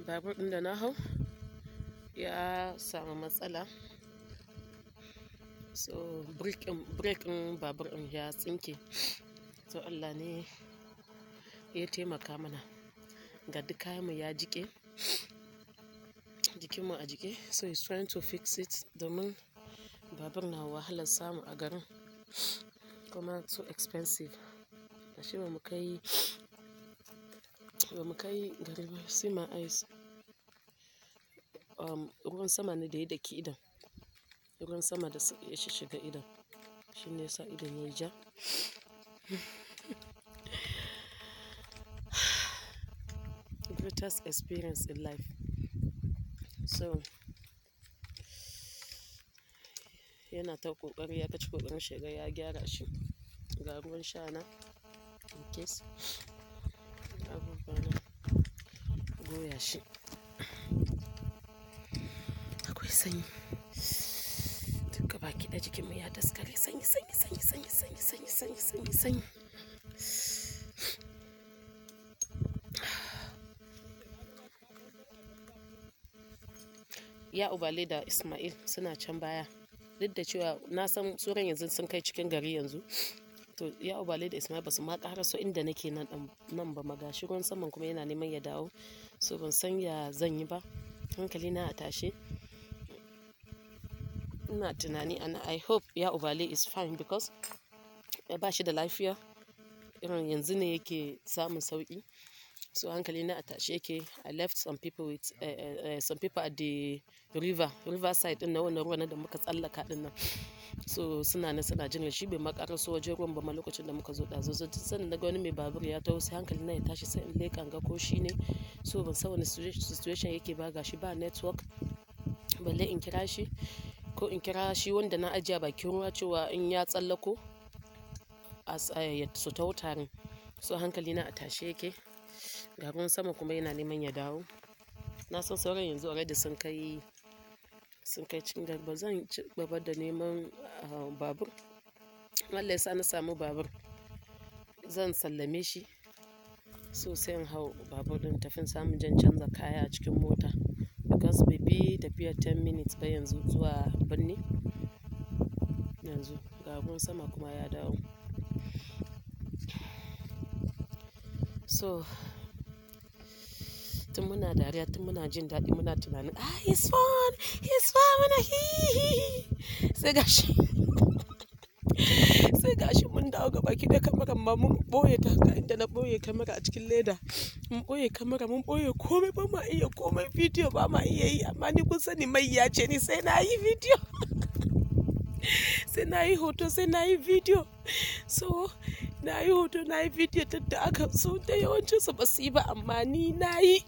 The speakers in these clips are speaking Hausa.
Babur ɗin da na hau ya samu matsala. So brake ɗin babur ɗin ya tsinke. So Allah ne ya taimaka mana. Ga duk kayanmu ya jiƙe, jikinmu a jiƙe. So he's trying to fix it domin babur na wahalar samu a garin kuma so expensive. Ashe ba mu kai, ba mu kai gari ba. See my eyes. Ruwan sama ne da ya daki idon. Ruwan sama da ya shishiga idon. Shi ne ya sa idon yayi ja. Greatest experience in life. So yana ta ƙoƙari ya kaci ƙoƙarin shiga ya gyara shi. Ga ruwan sha na in case abubuwa na goya shi. Akwai sanyi. Duk gabaki ɗaya jikinmu ya daskare. Sanyi, sanyi, sanyi, sanyi, sanyi, sanyi, sanyi, sanyi, sanyi. Ya Ubale da Ismail suna can baya. Duk da cewa na san sauran yanzu sun kai cikin gari yanzu. To Ya Ubale da Ismail ba su ma ƙaraso inda nake nan ɗin nan ba ma gashi ruwan saman kuma yana neman ya dawo. So ban san ya zan yi ba. Hankali na a tashe. Ina tunani and I hope Ya Ubale is fine because ba shi da lafiya. Irin yanzu ne yake samun sauƙi. So hankali na a tashe yake. I left some people with, some people at the river, riverside ɗin nan wannan ruwan da muka tsallaka ɗin nan. So suna nan suna jiran shi bai ma ƙaraso wajen ruwan ba ma lokacin da muka zo ɗazu. So duk sanda naga wani mai babur ya taho sai hankali na ya tashi sai in leƙa in ga ko shi ne. So ban san wane situation yake ba gashi ba network. Balle in kira shi ko in kira shi wanda na ajiye a bakin ruwa cewa in ya tsallako as su taho tare. So hankali na a tashe yake. Ga ruwan sama kuma yana neman ya dawo. Na san sauran yanzu already sun kai, sun kai cikin gari. Ba zan ci gaba da neman babur. Allah ya sa na samu babur. Zan sallame shi. So sai in hau babur ɗin tafin samun jan canza kaya a cikin mota. Because bai fi tafiyar 10 minutes ba yanzu zuwa birni. Yanzu ga ruwan sama kuma ya dawo. So tun muna dariya, tun muna jin daɗi muna tunanin ah it's fun, it's fun muna hi hi hi. Sai gashi, sai gashi mun dawo gaba ki ɗaya kamaran ma mun ɓoye ta haka inda na ɓoye kamara a cikin leda. Mun ɓoye kamara, mun ɓoye komai ba ma iya komai bidiyo ba ma iya yi amma ni kun sani mai ya ce ni sai na yi bidiyo. Sai na yi hoto sai na yi bidiyo. So na yi hoto na yi bidiyo duk da aka so da yawancinsu ba su yi ba amma ni na yi.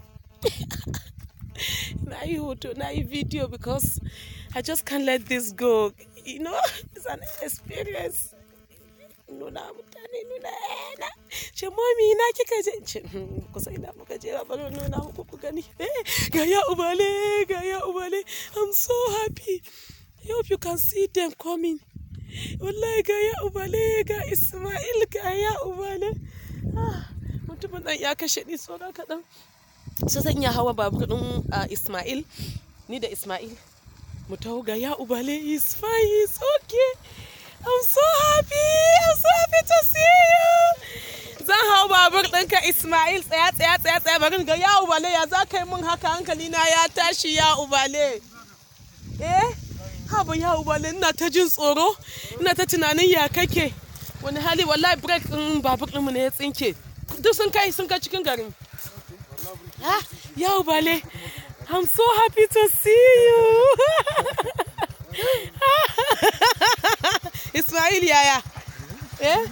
Na yi hoto na yi bidiyo because I just can't let this go. You know, it's an experience. Nuna mutane nuna na ce mommy ina kika je? In ce kusa ina muka je ba bari nuna muku ku gani. Ga Ya Ubale, ga Ya Ubale. I'm so happy. I hope you can see them coming. Wallahi ga Ya Ubale, ga Ismail, ga Ya Ubale. Ah, mutumin nan ya kashe ni saura kaɗan. So zan iya hawa babur ɗin Ismail, ni da Ismail. Mu taho ga Ya Ubale, he's fine, he's okay. I'm so happy, I'm so happy to see you. Zan hau babur ɗinka Ismail, tsaya, tsaya, tsaya, tsaya, bari ga Ya Ubale ya za ka yi mun haka hankali na ya tashi Ya Ubale. Eh? Haba Ya Ubale ina ta jin tsoro, ina ta tunanin ya kake. Wani hali wallahi brake ɗin babur ɗinmu ne ya tsinke. Duk sun kai, sun kai cikin garin. Ah, Ya Ubale, I'm so happy to see you. Ismail yaya? Eh?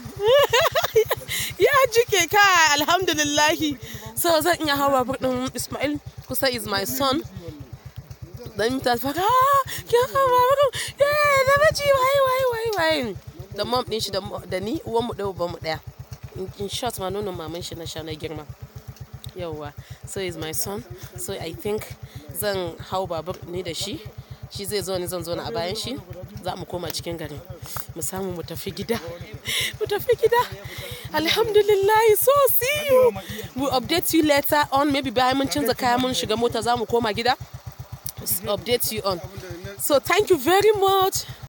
Ya jike ka alhamdulillahi. So zan iya hawa babur ɗin Ismail kusa is my son. Dan ta fara, kin hawa babur? Eh, da baci wai wai wai wai. Da mom ɗin shi da ni uwan mu ɗaya uban mu ɗaya. In short ma nonon maman shi na sha na girma. Yauwa. So is my son. So I think zan hau babur ni da shi. Shi zai zo ni zan zo na a bayan shi. Za mu koma cikin gari. Mu samu mu tafi gida. Mu tafi gida. Alhamdulillah. So see you. We'll update you later on. Maybe bayan mun canza kaya, mun shiga mota, za mu koma gida. Update you on. So thank you very much.